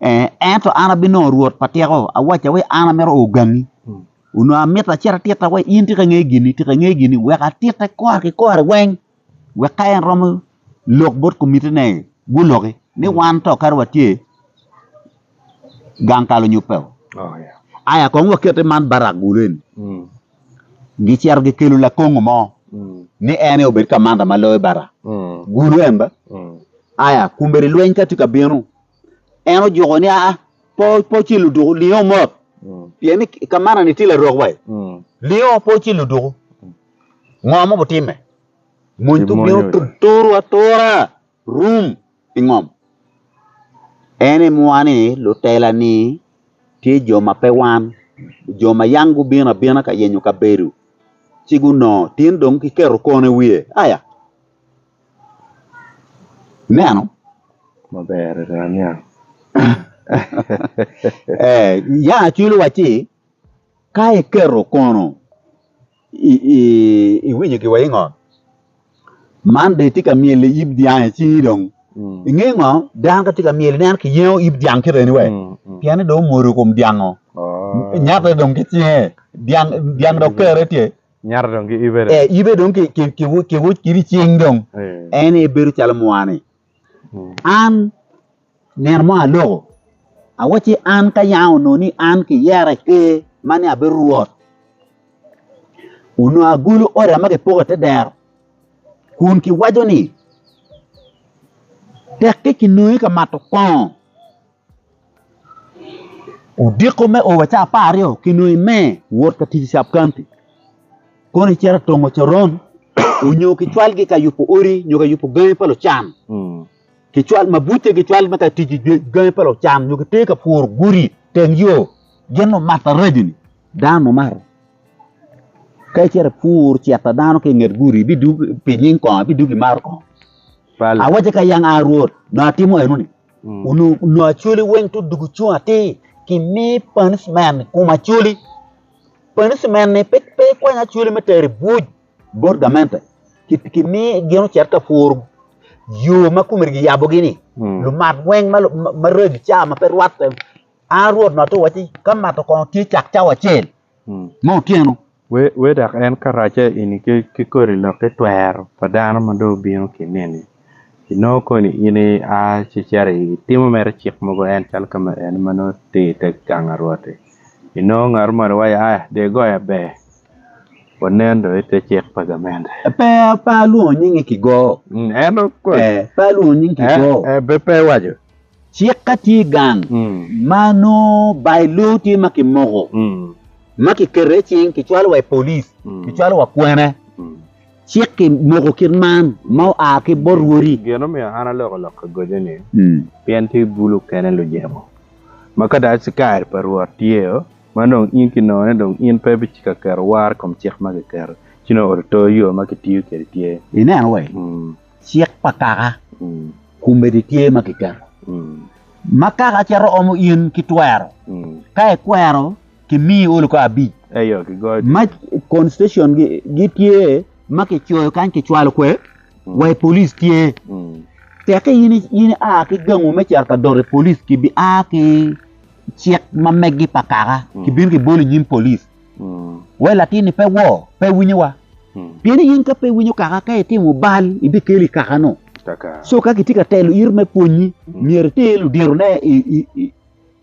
Eh, ento an abinongo rwot pa tiko, awacca wai an amito o gangi. Onongo amito acit atitta wai in tika ingeyo gini, tika ingeyo gini, wek atitte kore ki kore weng, wek ka en romo lok bot komitine guloki ni wan to kadi watye gang kal onyubbeo. Aya kong wakete man barak gulu eni, gicito gikelo lakongo mo ni en aye obed kamanda ma loyo barak gulu en ba. Aya kombeddi lweny ka tye ka bino En ojuko ni, Aa, pe wucil luduku, lingo mot, pien ni kamana-ni tye larok wa, lingo pe wucil luduku. Ngo ma wutimme? Mony to bino turu atura rum i ngom. En aye mwa ni lutela-ni tye jo ma pe wan, jo ma yang gubino abina ka yenyo kabedo ci gunongo, tin dong kiketo kono i wiye, aya! Ineno? Maber adada aniang. Eh, ya acwalo wacci ka iketo kono iwinyo giwa ingo? Man dong itye ka myelo ib dyang i cingi dong. Inge ngo? Dano ka tye ka myelo ineno kiyengo ib dyang kite ni we. Pien ni dong omwodo kom dyango. Nyatte dong ki cinge. Dyang dyang dok kere tye. Nyato dong ki ibe dong. Eh, ibe dong ki ki ki ki ki ki cing dong. Eh. En aye bedo calo mwa-ni. An nino mo aloko, awacci an ka yam onongo ni an kiyera i ker ma ni abedo rwot, onongo agolo oda ma kipoko i te dero kun kiwaco ni tekke kinongi ka mato kongo Odiko me o wa ca aparyo kinongo ime wot ka tic i cap kanti kono icito tongo coron onyo kicwalgi ka yubo odi nyo ka yubo gangi pa lucan kicwal mabucce gicwal me ka tic i gangi pa lucan nyo gitye ka puro gudi teng yo gin omato araco-ni dano omato ka icito ipur cito dano ki inget gudi ibidwogo pi nying kongo ibidwogo imato kongo awacci ka yang aa rwot nongo atimo enoni. Onongo Acholi weng to dwogo cung atir ki mi punishment i kom Acholi. Punishment ni pe pe ikwanyo Acholi me tero i buc bot gamente ki mi gin ocit ka puro yo ma komiti giyabogi ni lumat weng ma maraco ca ma pe rwatte. An Rwot nongo atye wacci ka mato kongo tye cak cawa acel me otyeno. We dok en ka racce eni ki kodi lok ki twero pa dano ma dong obino ki neni inongo koni in ia ci icito itimo mere cik mogo en calo ka ma eni ma nongo tye ite gang arwot-ti inongo ngat moni waco aya dong igoya ber wanen dong ite cik pa gamente. Pe pe alwongo nyingi ki go. Pe alwongo nyingi ki go. Pe iwaco. Cik ka tye i gang ma nongo by law tye ma kimoko ma kiketo i cing kicwalo wa i police kicwalo wa kwene cik kimoko kit man ma oa ki bot rwodi. Gin omiyo an aloko lok ka goco-ni pien tye bulu kene lujemo ma ka dong acikari pa Rwot tye-o ma dong in kinongo ni dong in pe ibitye ka keto woro i kom cik ma kiketo ci nongo oto yo ma kitiyo kwede tye. Ineno wai cik pa kaka komedi tye ma kiketo ma kaka cito omo in ki twero ka ikwero kimiyi olo ka abic ma constitution gitye ma kicoyo kany kicwalo kwe wa i police tye tekke in ia ki gangu me cito ka doto i police kibi a ki cik ma megi pa kaka kibino kibolo i nyim police Wai latin-ni pe wor, pe winyowa. Pien ni in ka pe iwinyo kaka, ka itimo bal, ibikelo i kaka-nu. Co ka kitye ka telo iti me pwonyi, myero iter luditone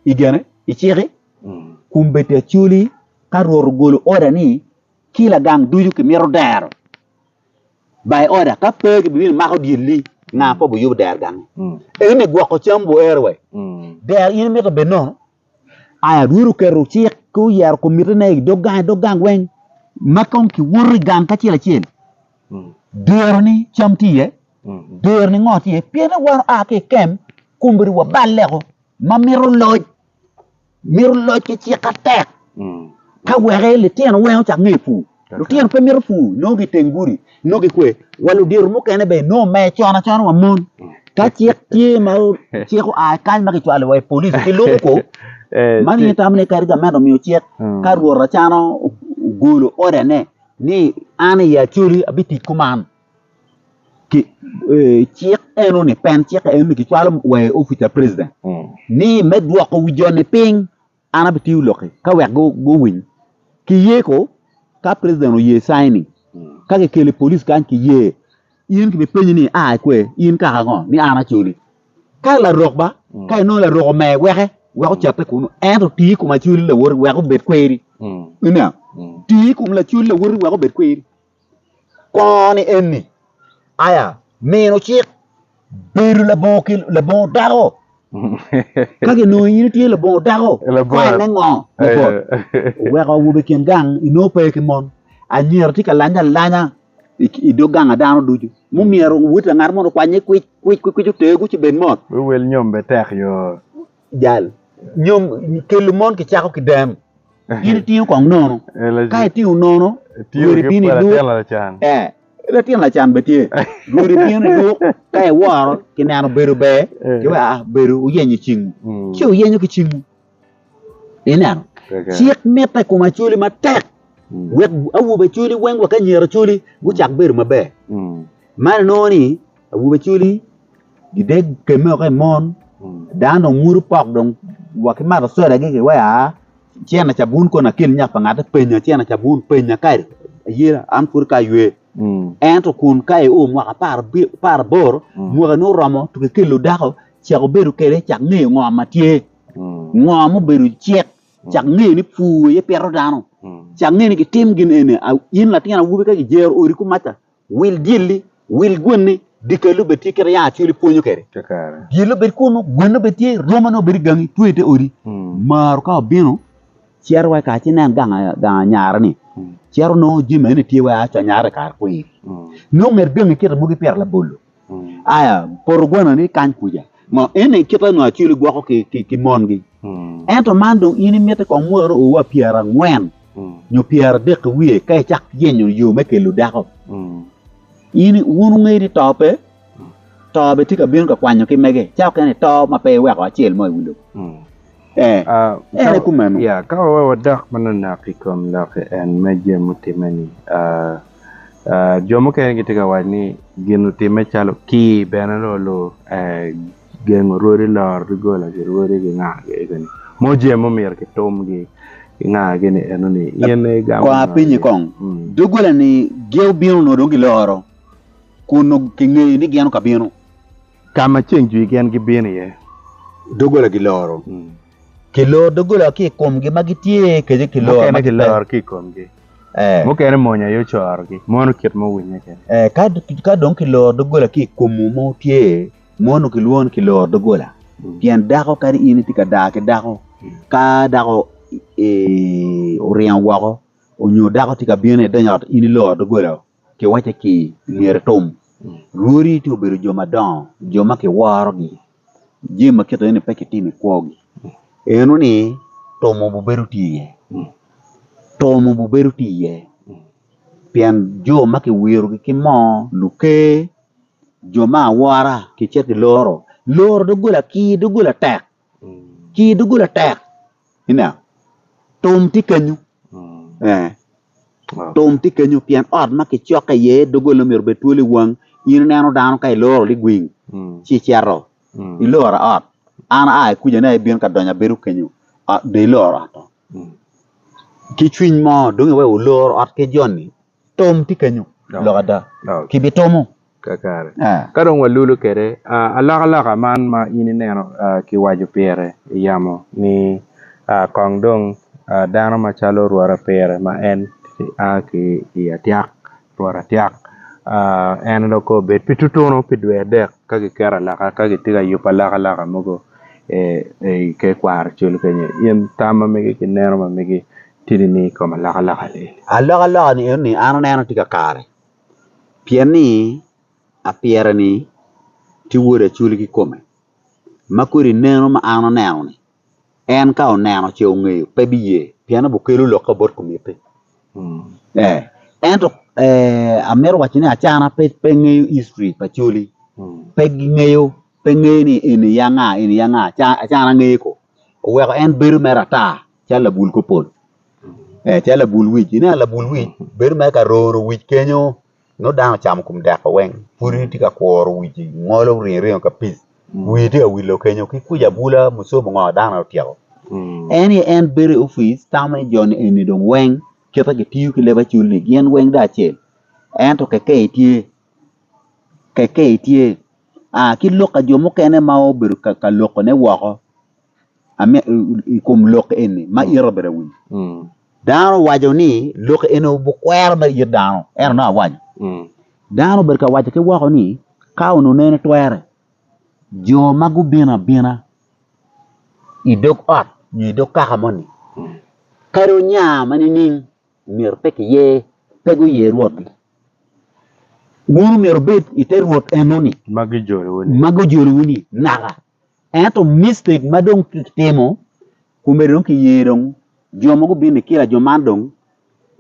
i gene, i ciki. Kombeddi Acholi ka Rwot ogolo oda ni ki lagang ducu kimito dero, by order, ka pe gibibino mako dyelli, nga pe obiyubo dero gangi. Eni gwoko cam buere wai. Dero in imito bed nono? Aya Rwot oketo cik ki oyero komitine i dog gang i dog gang weng ma kong kiwoto i gang kacel acel. Dero ni cam tye iye, dero ni ngo tye iye, pien ni wan oa ki i kem kombeddi waballeko ma mito loc, mito loc ki cik atek ka weke litino weng ocak ngeyo pur. Lutino pe mito pur, nongo giteng gudi, nongo gikwe. Wa ludito mukene bene nongo omer con acona wa mon. Ka cik tye ma cik oa kany ma kicwalo wa i police gilubo ko. Man in itamo ni kadi gamente omiyo cik ka Rwot Acana ogolo order ne ni an i Acholi abitic kuman. Cik eno-ni, pen cik eno-ni kicwalo wa i opic pa president ni me dwoko wi jo-ni piny an abitiyo lok-ki ka wek guwiny. Kiye ko ka president oye signing ka kikelo i police kany kiye in kibipenyi ni ia kwe in kaka ango ni an Acholi. Ka larok ba ka inongo larok omer weke wek ocate kunu ento ti i kom Acholi lawoti wek obed kweri. Ineno? Ti i kom Lacholi lawoti wek obed kweri. Kongo ni eni aya mino cik bedo labongo ki labongo dako ka ginongo in itye labongo dako fine ngo labot oweko awobe kin gang inongo pe ki mon anyira tye ka lanye alanya i dog gang a dano ducu mumyero wot ngat mono okwanye kwic kwic kwic oter guci bed mot Wel nyom be tek yo. Jal nyom kelo mon kicako ki dem. In itingo kong nono. Ka itingo nono, rwodi bino i luk. Eh, latin lacan bene tye. Rwodi bino i luk, ka iworo, kineno bedo ber, kiweko ah, bedo wuyenyo i cingwu. Ci wuyenyo ki cingwu. Ineno? Cik mitte i kom Acholi matek wek awobe Acholi weng wa ki anyira Acholi gucak bedo maber. Man inongo ni awobe Acholi gideg kemme woko i mon, dano dong nguto pok dong wa ki mato soda-gi ki waya aa cene cabun kono akel nyak pa ngatte penya cene cabun penya kadi ayela an pud ka aywe ento kun ka io mwaka aparaboro mwaka ni oromo to kikelo dako cako bedo kwede cak ngeyo ngo ma tye ngo mubedo cik cak ngeyo ni pur aye pito dano cak ngeyo ni gitim gin eni in latin awobi ka gijero odi kumaca Wil dyelli, wil gwenni, dyekal-li obed tye kit ma yam Acholi pwonyo kwede. Dyelli obed kunnu, gwenni obed tye, romani obed i gangi, twe i te odi. Maro ka obino, cito wa i kare ci inen gang anyara-ni, cito nongo jami eni tye wa aco anyara i kare kwir. Nongo nget gangi kite mogo ipito labolo, aya poto gwenoni kany kuca. Ngo eni kite onongo Acholi gwoko ki mongi. Ento man dong in imiti kong mwaka o wa pyerangwen nyo pyeradek ki wiye ka icak yenyo yo me kelo dako. In wun wungeyo ni to pe, to bene tye ka bino ka kwanyo ki mege, ca okene ito ma pe iweko acel mo i wi lobo. Ee, en aye kumeno. Ya, ka wawe wadok manonok i kom lok en me jami mutimme-ni, jo mukene gitye ka waco ni gin otimme calo kir bene lulu gengo rwodi loro doggola ki rwodi ki nga gi eni mo jami ma omyero ki tumgi ki nga gi ni eno ni in igamo Kong apenyi kong, doggola ni gin obino onongo dong giloro kun onongo kingeyo ni gin okabino? Ka ma ceng jwi gin gibino iye. Doggola giloro. Kiloro doggola ki i komgi ma gitye kece kiloro Mukene ma gipe. kiloro ki i komgi. Eh. Mukene mony aye ocorogi. Mono kit ma owinye kwede. Eh, ka, ka dong kiloro doggola ki i komwu ma wutye, mono kilwongo ni kiloro doggola. Pien dako kadi in itye ka daa ki dako, ka dako eh, oringo woko, onyo dako tye ka bino idonyo i ot in iloro doggola kiwacce ki myero itum. Rwodi tye obedo jo madongo, jo ma kiworogi, jami ma kite eni pe kitimo i kwogi. Eno ni tumo obedo tye iye, tumo obedo tye iye pien jo ma kiwirogi ki moo luker, jo me awora kicito kiloro, loro doggola ki doggola tek, ki doggola tek ineno tum tye kenyo ee. Tum tye kenyo pien ot ma kicokke iye doggola myero obed twolo i wang in ineno dano ka iloro ligwing ci icito iloro ot an aa i kuca ni abino ka donyo abedo kenyo dong iloro ot-to ki cwiny mo dong iweko oloro ot ki joni tum tye kenyo lok ada kibitumo. Kakare. Ka dong walulo kwede, alokaloka man ma in ineno kiwaco pire i yamo ni kong dong dano macalo Rwot Apire ma en a ki i Atyak, Rwot Atyak, en dong kong obed pi tutunu pi dwe adek ka giketo alaka ka gitye ka yubo alokaloka mogo i tekwaro col kenyo. In tam ma megi ki neno ma megi tye nining i kom alokaloka-ni? Alokaloka-ni eno ni an aneno tye kakare. Pien ni apire-ni tye wod Acholi kikome, ma kodi neno ma an aneno-ni, en ka oneno ce ongeyo pe biye pien obikelo lokke bot komitti. Ento amito waco ni Acana pe ngeyo history pa Acholi, pe gingeyo, pe ngeyo ni eni ya nga, eni ya nga, Acana ngeyo ko, oweko en bedo mere ata calo labul kor pol. Calo labul wic, ineno labul wic bedo mere ka rono wic kenyo. Nongo dano ocamo kom deko weng pud in itye ka kuro wici ngolo ringo ringo ka pic wii tye ka wilo kenyo ki kuca abula mucomo ngo dano aye otyeko. En aye en bedo i opic tamo ni jo ni eni dong weng kite gitiyo ki leb acol ni gin weng dong acel ento kekei tye kekei tye ki lok pa jo mukene ma obedo ka lokone woko i kom lok eni ma ite obedo awinyo. Dano owaco ni lok eni obukwero mere it dano ento nongo awaco. Dano obedo ka waco ki woko ni ka onongo nene twere jo ma gubino abina i dog ot nyo i dog kaka moni kadi onya ma nining myero pe kiye pe guye rwotgi. Wun omyero wubed i te rwot enoni ma gujolowu-ni naka. Ento mistake ma dong kitimo kombeddi dong kiye dong jo ma gubino ni kila jo man dong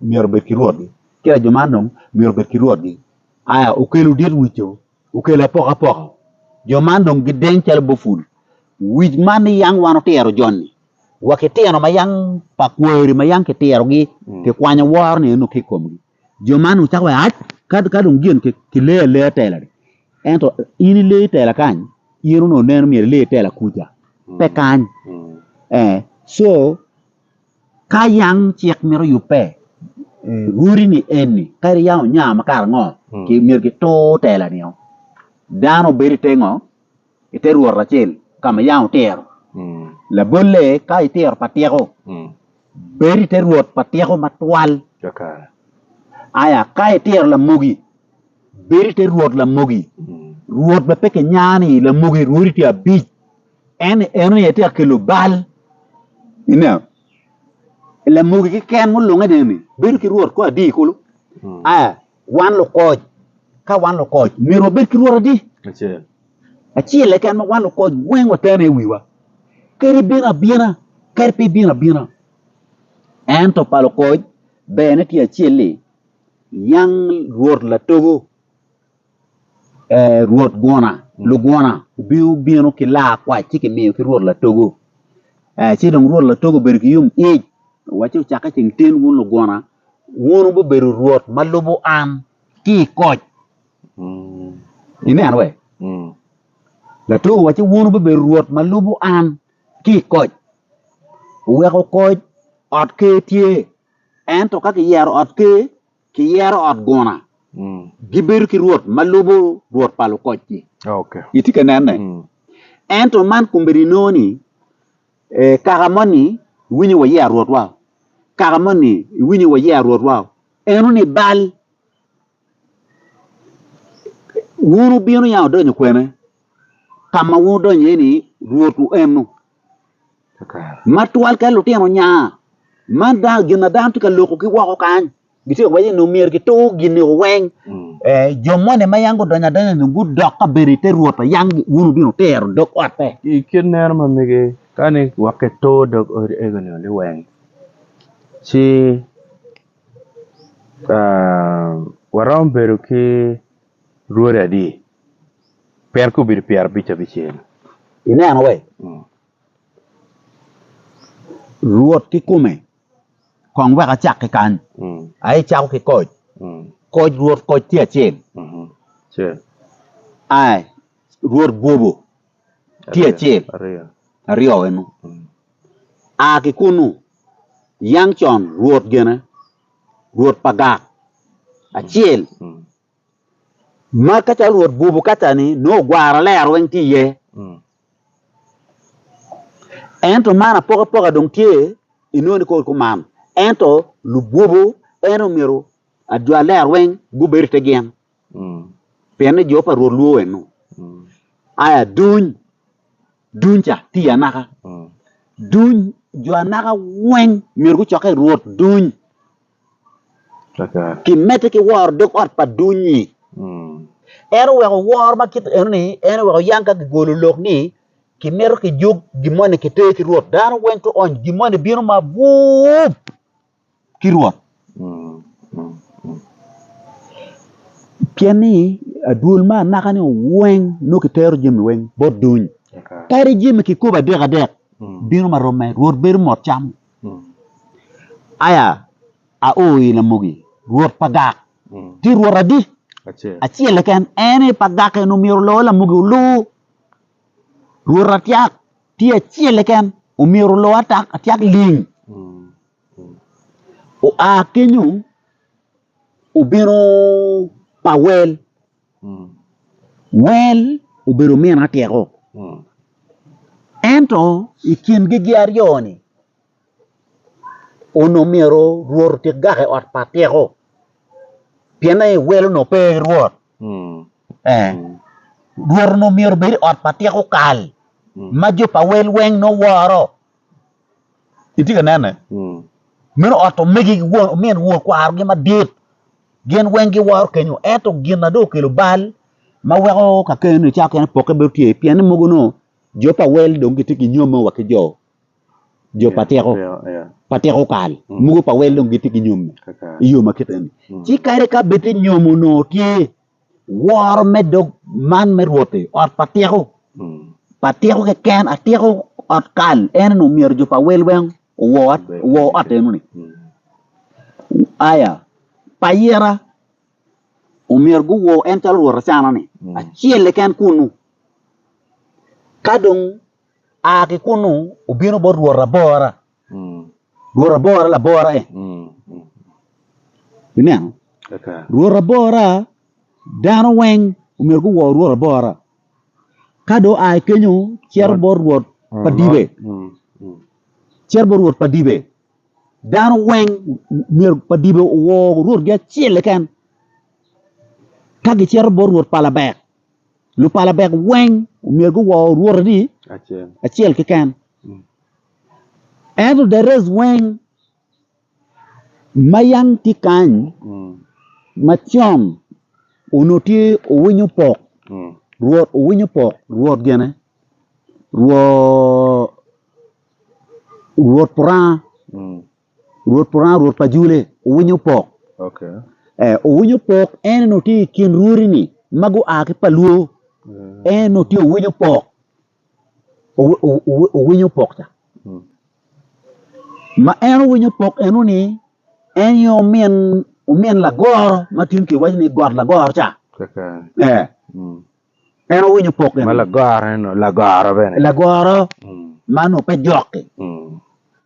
myero obed ki rwotgi, kila jo man dong myero obed ki rwotgi. Aya okelo dit wic-co, okelo apokapoka. Jo man dong gideng calo bopul. Wic man ni yang wan otiro joni wa ki tino ma yang pa kwari ma yang kitirogi kikwanyo woro ni eno ki i komgi. Jo man dong cako waco ac ka dong gin kileyo aleya tela-ni ento in ileyo tela kany in onongo ineno myero ile tela kuca pe kany co ka yang cik mito yubbe rwodi ni eni kadi yam onya makato ango myero kitur tela nio dano bedo ite ngo ite rwot acel ka ma yam otiro labolle ka itiro pa tiko bedo ite rwot pa tiko matwal aya ka itiro lamogi Bedo i te rwot lamogi. Rwot ma pe kinya ni lamogi rwodi tye abic. En en aye tye ka kelo bal. Ineno? Lamogi keken mulunge ni bedo ki rwot ko adi kulu. Aya, wan lukoc, ka wan lukoc, myero wabed ki rwot adi? Acel. Acel keken ma wan lukoc weng watene i wiwa. Kadi ibino abina, kadi pe ibino abina. Ento pa lukoc, berne tye acel-li, Yang Rwot latogo, ee, Rwot guna, luguna obino ki laa kwac ci kimiyo ki Rwot latogo. Ee, ci dong Rwot latogo obedo ki yom ic, owacci ocakke ceng tin wun luguna, wun wubibedo rwot ma lubo an ki i koc. Ineno we? Latogo owacci wun wubibedo rwot ma lubo an ki i koc. Oweko koc ot ker tye. Ento ka kiyero ot ker, kiyero ot guna, gibedo ki rwot ma lubo rwot pa lukoc-ci. Itye ka nene? Ento man kombeddi inongo ni kaka moni iwinyo wayer rwotwa, kaka moni iwinyo wayer rwotwa, enoni bal. Wun wubino ya wudonyo kwene? Ka ma wun wudonyo iye-ni rwotwu eno. Matwal ka lutino nya man gin ma dano tye ka loko ki woko kany gitye ka waco ni myero gitur gin-ni weng jo moni ma yam gudonyo adonya-ni gudok ka bedo i te rwot ma yam wun wubino wutero dog otte. I kit neno ma mege ka ni wek kitur dog odi ego-ni liweng ci waromo bedo ki rwodi adi? Pien ka obedo pyerabic abicel. Ineno we? Rwot kikome, kong wek acak ki kany. Aye icako ki koc. Koc Rwot koc tye acel. Aye Rwot bwobo tye acel. Aryo eno. A ki kunu, yang con Rwot gene, Rwot pa gak acel. Ma ka calo Rwot bwobo kaca-ni, nongo ogwaro alero weng tye iye. Ento man apokapoka dong tye, inongo ni kor kuman. Ento lubwobo en omyero jo alero weng gubed i te gin, pien ni jo pa Rwot lwor eno. Aya duny, duny ca tye i anaka, duny jo anaka weng myero gucokke i Rwot duny. Kimedde ki woro dog ot pa duny-nyi. En oweko woro ma kit eno-ni, en oweko yang ka gigolo lok ni kimito kijuk gin moni kiter ki Rwot, dano weng to ony gin moni bino mabup ki Rwot. Pien ni adwol me anaka-ni weng nongo kitero jami weng bot duny. Kadi jami kikobo adek adek bino ma romme, Rwot bedo mot camo. Aya, ao i lamogi, rwot pa gak. Tye rwot adi? Acel keken. En aye pa gak eni omyero oloo lamogi oluu. Rwot atyak tye acel keken omyero oloo atak atyak ling. Oa kenyo obino pa wel. Wel obedo min atyeko. Ento i kingi gin aryo-ni onongo myero Rwot otik gak i ot pa atyeko pien ni wel onongo pe ki Rwot. Rwot onongo myero obed i ot pa atyeko kal ma jo pa wel weng nongo woro. Itye ka nene? Meno ot omegi ki won omin won kwarogi madit gin weng giworo kenyo ento gin na dong okelo bal ma weko ka kene cawa kene pokke bedo tye pien ni mogo nongo jo pa wel dong gitye ki nyomme wa ki jo jo pa tiko pa tiko kal mogo pa wel dong gitye ki nyomme i yo ma kit eni ci kadi ka bed ni nyom onongo tye Woro me dog man me Rwot-ti, ot pa tiko, pa tiko keken, atiko ot kal, en onongo myero jo pa wel weng owor ot eno-ni. Aya, pa ayira omyero guwor en calo Rwot acana-ni, acel keken kunnu. Ka dong a ki kunnu obino bot Rwot abora, Rwot abora labora e. Ineno? Rwot abora, dano weng omyero guwor Rwot abora. Ka dong oa ki kenyo, cito bot Rwot pa dibe. Cito bot Rwot pa dibe. Dano weng myero pa dibe owor Rwotgi acel keken. Ka gicito bot Rwot pa labek, lupalabek weng omyero guwor Rwot adi? Acel keken. Ento the rest weng ma yam tye kany macon onongo tye owinyo pok rwot owinyo pok rwot gine rwot puranga rwot puranga rwot pa jule owinyo pok owinyo pok en onongo tye i kin rwodi-ni ma gua ki pa lwo en onongo tye owinyo pok. Owinyo pok ca ma en owinyo pok eno ni en aye omin lagoro ma tin kiwaco ni got lagoro ca en owinyo pok eno lagoro ma nongo pe jok-ki.